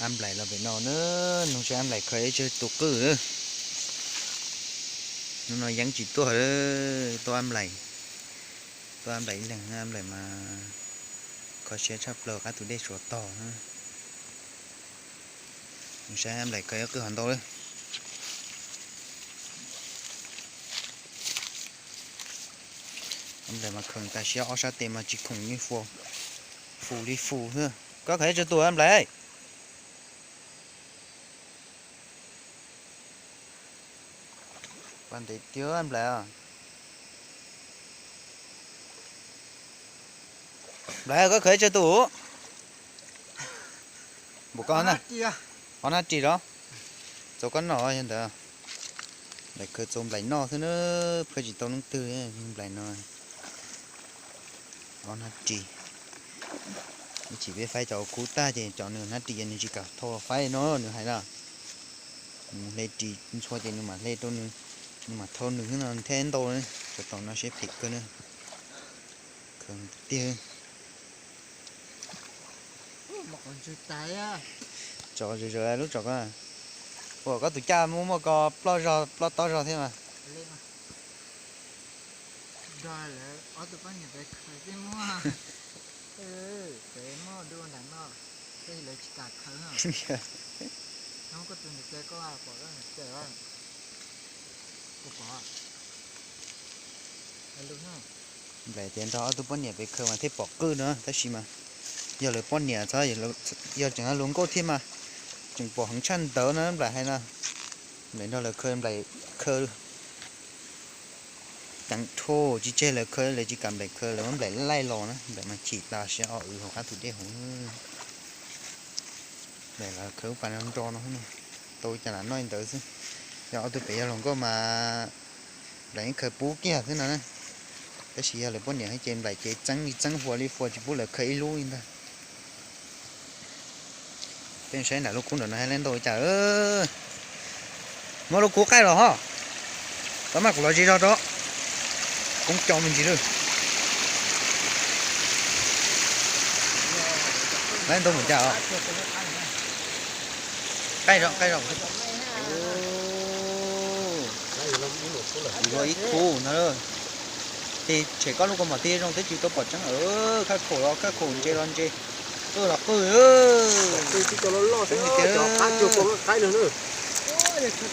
Ab Nplaim los pem no na, nug saib Ab Nplaim khaws ib tsawg tus qwj. Hnub no yeeb tsis tuaj, tuaj Ab Nplaim, tuaj Ab Nplaim ib leeg, Ab Nplaim mas kho siab tshaj plaws qab tus dej Suav tog. Nug saib Ab Nplaim khaws ib qwj hov ntau lawm. Ab Nplaim mas khoom tas siab, ob sab tes mas tsis khoom li, fus li fus xwb. Koj khaws ib tsawg tus Ab Nplaim? Pas ntev tiag Nplaim. Nplaim, koj khaws ib tsawg tus? Npaum koj na, ob nab ris los? Txaus koj noj yog ntawd. Nplaim khaws txaus Nplaim noj xwb na, phaj tsis tau leej twg, Nplaim no. Ob nab ris. Ib chim peb faib cov khub tag ces cov nws nab ris ces nws tsis kam thau faib no, nws hais na. Nws hle ris ntxhua ces nws mam hle rau nws, nws mam thau nws xwb no thiaj ntau. Tsov tom no siab phem kawg na. Khaws tiag. Tsov zom zaws lub tsov ko. Ua koj tus caj muaj muaj ko ploj zog ploj tob zog thiab mas. Nplaim tias nrog ob tug poj niam pem khaws mas thiaj pom qwj no tab sis mas yog lawv poj niam txhob, yog tseem luag nkauj thiab mas tseem pom heev tshaj ntawd no Nplaim hais no. Nplaim nrog lawv khaws, Nplaim khaws ceev dhau tsis tseg lawv khaws, lawv tsis kam Nplaim khaws, lawv muab Nplaim laij los na, Nplaim mas chim tas siab o wv hauv qab tus dej hauv. Nplaim los khaws lub pas nrog nrog no, tau cas lam noj li ntawd xwb. Yog ob tug pem yog luag nkauj mas Nplaim yeej khaws pub kiag xwb no na. Tab sis yog lawv poj niam ces Nplaim ces txeeb li txeeb, fua li fua, tsis pub lawv khaws ib lub li ntag. Peb saib nram lub kub nram no hais li ntau cas. Muab lub kub qaij los ho. Tab mas kuv los ze zog tso. Koob co me ntsis lawm. Laib ntau mus cas os. Qaij zog, qaij zog. Kuv ua ib khub no. Ces tshem koj lub kaus mom tij zoo twb tsis tau pom tseeb. Khaj khaum los khaj khaum, ntses los ntses, qwj los qwj.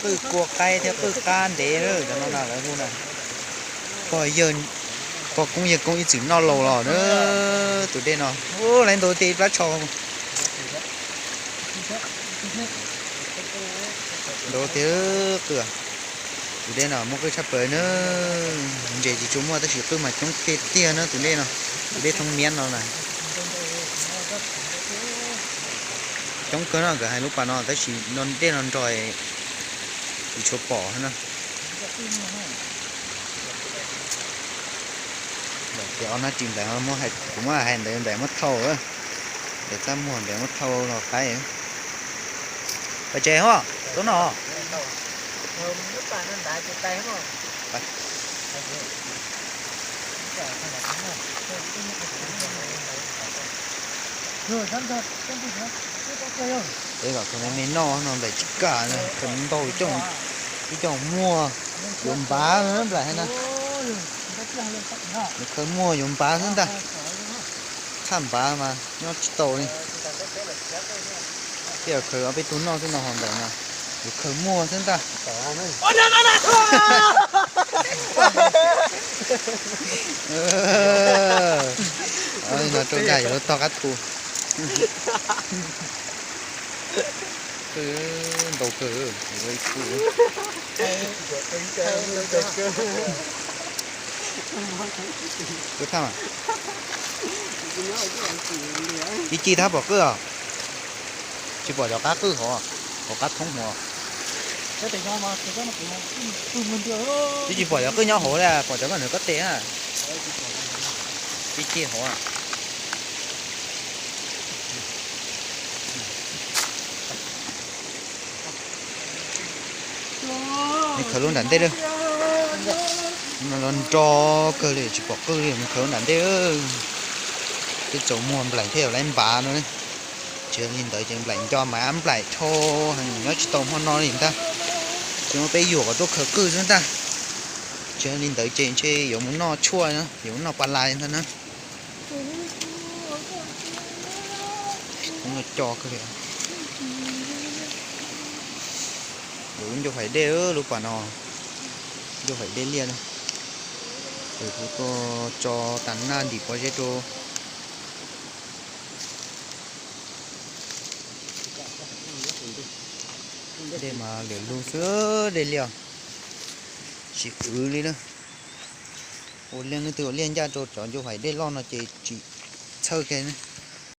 Qwj kua qaib thiab qwj qab ntev lawm cov no na lawv hu na. Pog yawg, pog koob yawg koob ib txwm noj laus los na. Tus dej no ua laib ntau tiag ib plab tsho. Ntau tiag qwj. Tus dej no muaj qwj tshaj plaws na. Ntses tsis tshua muaj tab sis qwj mas coob tiag tiag na tus dej no. Tus dej thoob miab no na. Coob kawg no nkawd hais lub pas no tab sis no dej no nrog tsis tshua pom na. Ces ob nab ris Nplaim, kuv muab hais ntawd Nplaim muab thau, Nplaim txaj muag Nplaim muab thau los qaib. Pais tsev ho, tub no. Peb kom khaws me me noj no Nplaim tsis kam, khaws ntau ib co muag yuav npav Nplaim hais na. Nws khaws muag yuav npav xwb ntag. Txhaj npav mas nyob tsis tau li. Peb khaws ob peb tug noj xwb no ho ntawm no, yuav khaws muag xwb ntag. No rau dag yuav luag tog qab thu. Ntau kawg, ua ib khub. Qwj thaj, ci ci thaj pom qwj os. Tsis pom cov qab qwj hov, hov qab thoob hov. Twb tsis pom cov qwj nyob hauv li, pom cov koj nws kob tes na. Ci ci hov. Nws khaws lub nram ntej lawm. No los nro kawg li tsis pom qwj li, nws khaws lub nram ntej. Tej tsaus muag Nplaim thiaj yuav laib npav no. Tsis yog li ntawd ces nplaim nco mas nplaim dhau, nyob tsis tau hmo no li ntag. Ces muab peb yuam kom tuaj khaws qwj xwb ntag. Tsis yog li ntawd ces ntshe yuav mus noj tshuaj, yuav mus noj pa las ntag na. Kuv no co kawg li. Lub ncauj haim dej, lub pas no ncauj haim dej liaj. Ces kuv tuaj tso tas naj ntim pob zeb rau. Dej mas lwm lug xwb, dej liaj tsis wv li na. Ua liaj, leej twg ua liaj ncaj rau cov ncauj haim dej loj no ces tsis txhawj kiag.